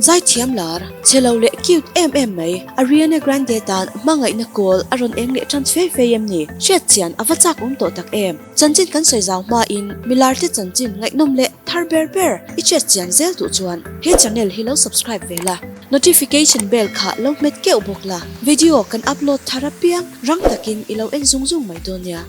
Zaithiam lar, chhe lo leh cute em em mai, Ariana Grande tan hmangaihna kawl a rawn eng leh tan fei fei em ni? Hriat chian a va chak awm tawh tak em? Chanchin kan sawi zau hmain milarte chanchin ngaihnawm leh thar ber ber i hriat chian zel duh chuan he channel hi lo subscribe ve la, notification bell kha lo hmet keuh bawk la, video kan upload thar apiang rang takin i lo en zung zung mai dawn nia.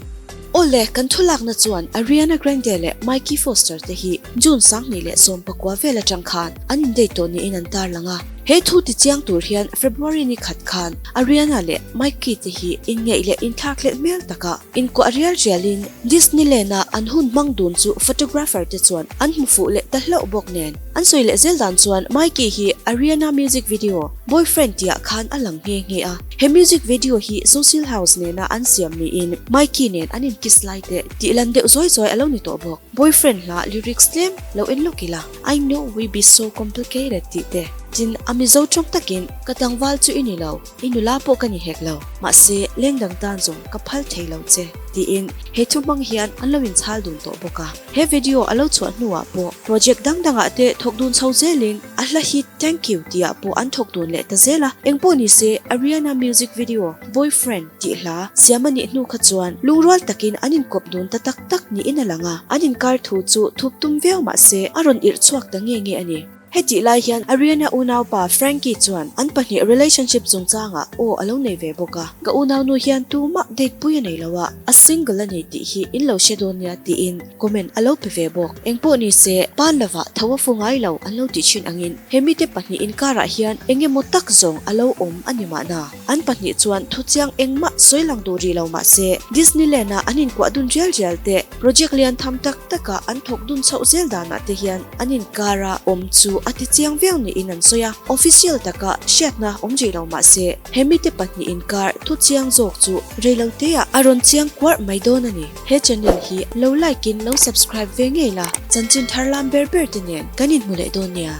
Awle, kan thulakna chuan Ariana Grande leh Mikey Foster te hi June 2019 vel atang khan an indate tawh niin an tarlang a. He thu tichiang tur hian February ni khat khan Ariana leh Mikey te hi inngeih leh inthlakhlelh hmel taka inkuah rial rialin Disneyland-a an hun hmang dun chu photographer te chuan an hmu fuh leh ta hlauh bawk nen. An sawi leh zel dan chuan Mikey hi Ariana music video Boyfriend tihah khan a lang nghe nghe a. He music video hi Social House nena an siam niin Mikey nen an inkiss lai te tih lan deuh zawi zawi a lo ni tawh bawk. Boyfriend hla lyrics tlem lo en lawk ila, I know we be so complicated tih te. Tin, a Mizo tawng takin, Ka tlangval chu i ni lo, i nula pawh ka ni hek lo, mahse lengdang tan zawng ka phal thei lo che, tiin he thu hmang hian an lo inchhal dun tawh bawk a. He video a lo chhuah hnuah pawh project dang dangah te thawk dun chho zelin a hla hit Thank You tihah pawh an thawk dun leh ta zel a. Engpawh nise Ariana music video Boyfriend tih hla siam a nih hnu kha chuan lungrual takin an inkawp dun ta tak tak niin a lang a, an inkar thu chu thup tum viau mahse a rawn irh chhuak ta nge nge a ni. Hetih lai hian Ariana unaupa Frankie chuan an pahnih relationship chungchangah aw a lo nei ve bawk a, Ka unaunu hian tumah date pui a nei lo a, a single a ni tih hi in lo hre dawn nia tiin comment a lo pe ve bawk. Engpawh ni se, pan lovah tho a fu ngai lo an lo tih thin angin he mite pahnih inkarah hian eng emaw tak zawng a lo awm a ni mahna. An pahnih chuan thuchiang engmah sawi lang duh rih lo mah se, Disneyland-a an inkuah dun rial rial te, project lian tham tak taka an thawk dun chhoh zel danah te hian an inkara awm chu a ti chiang viau niin an sawi a. Official taka hriatna awm rih lo mah se, he mite pahnih inkar thuchiang zawk chu reiloteah a rawn chiang kuarh mai dawn a ni. He channel hi lo like in lo subscribe ve ngei la, chanchin thar lam ber ber te nen kan inhmu leh dawn nia.